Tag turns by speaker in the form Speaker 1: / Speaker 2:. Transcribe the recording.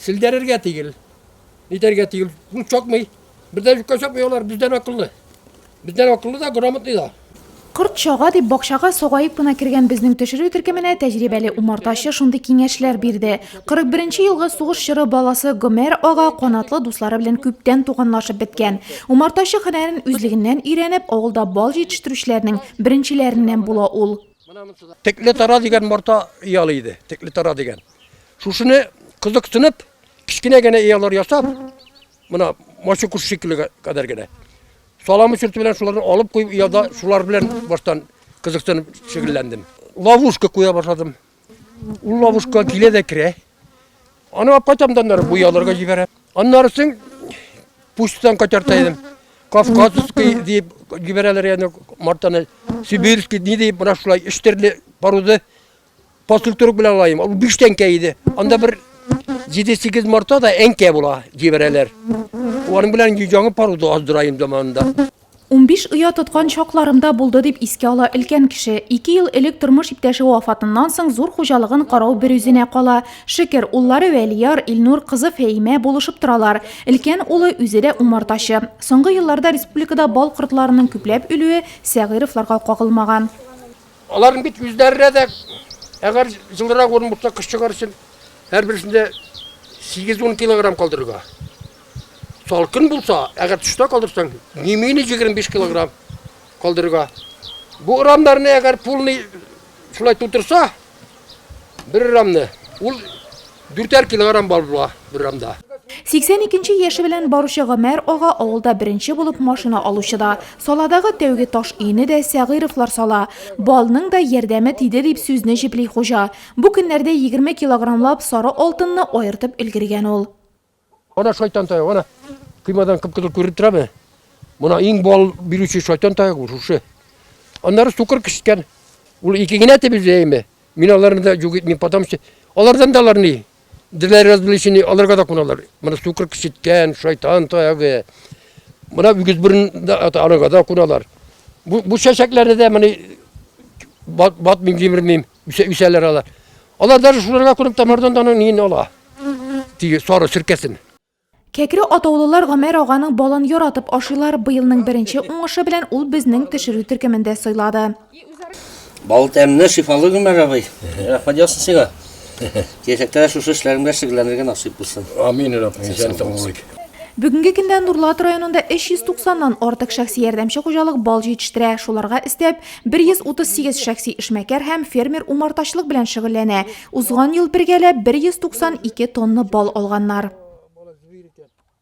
Speaker 1: Селдерергә тигел. Нитәргә тигел. Ул чакмый. Бер дә юкка чакмый алар, бездән акыллы. Бездән акыллы да, грамотный да.
Speaker 2: Корт чага дип бакчага сагаеп кына кергән безнең төшерү төркеменә тәҗрибәле умартачы шундый киңәшләр бирде. 41 нче елгы сугыш чоры баласы Гомәр ага канатлы дуслары белән күптән туганлашып беткән. Умартачы һөнәрен үзлегеннән өйрәнеп, авылда бал җитештерүчеләрнең беренчеләреннән була ул.
Speaker 1: Текле тара дигән марта оялы иде, текле тара дигән. Шушыны кызыксынып, кечкенә генә оялар ясап, менә мачы кош шикелле кадәр генә. Саламы чүрте белән шуларны алып куеп, ояда шулар белән баштан кызыксынып шөгыльләндем. Ловушка куя башладым. Ул ловушка килә дә керә. Аны алып кайтам да аннары буяларга җибәрәм. Аннары соң почтадан кайтарта идем. Кавказский дип җибәрәләр яны мартаны, Сибирский ни дип, менә шулай өч төрле порода Посылтурык белән алайым. Ул 5 тәңкә иде. Анда бер 7-8 марта да әнкә була, җибәрәләр. Аның белән яңа паруда аздыраем заманында.
Speaker 2: 15 оя тоткан чакларым да булды, дип искә ала өлкән кеше. Ике ел элек тормыш иптәше вафатыннан соң зур хуҗалыгын карау берүзенә кала. Шөкер, уллары Вәлияр, Илнур, кызы Фәимә булышып торалар. Өлкән улы үзе дә умартачы. Соңгы елларда республикада бал кортларының күпләп үлүе Сәгыйровларга кагылмаган.
Speaker 1: Аларның бит үзләренә дә, әгәр җылырак урын булса, кыш чыгар өчен һәрберсендә 8-10 килограмм калдырырга. Салкын булса, әгәр төштә калдырсаң, не менее 25 килограмм калдырырга. Бу рамнарны әгәр полный шулай тутырса, бер рамны, ул Дүртәр килограмм бал була бер рамда.
Speaker 2: 82 нче яше белән баручы Гомәр ага авылда беренче булып машина алучы да. Саладагы тәүге таш өйне дә Сәгыйровлар сала. Балның да ярдәме тиде, дип сүзне җөпли хуҗа. Бу көннәрдә 20 килограммлап сары алтынны аертып өлгергән ул.
Speaker 1: Ана шайтан таягы, ана коймадан кып-кызыл күренеп тора менә. Мона иң бал бирүче шайтан таягы ул шушы. Аннары сукыр кечкән. Ул ике генә теп өзә Мин аларны да юк итмим, потому что алардан да алар ни, для развлечения аларга да куналар. Менә сукыр кечеткән, шайтан таягы. Менә үгез борын да аларга да куналар. Бу, бу чәчәкләрне дә менә батмыйм, җимермим, үсәләр алар. Алар даже шуларга кунып тамырдан да аның ниен ала. Теге сары серкәсен.
Speaker 2: Кәкре атаулылар Гомәр аганың балын яратып ашыйлар. Быелның беренче уңышы белән ул безнең төшерү төркемендә сыйлады.
Speaker 3: Бал тәмле, шифалы Гомәр абый. Рәхмәт яусын сиңа. Киләчәктә дә шушы эшләрең белән шөгыльләнергә насыйп булсын.
Speaker 1: Амин, Раббым, исән сау булыйк.
Speaker 2: Бүгенге көндә Нурлат районында 390 нан артык шәхси ярдәмче хуҗалык бал җитештерә. Шуларга өстәп, 138 шәхси эшмәкәр һәм фермер умартачылык белән шөгыльләнә. Узган ел бергәләп 192 тонна бал алганнар.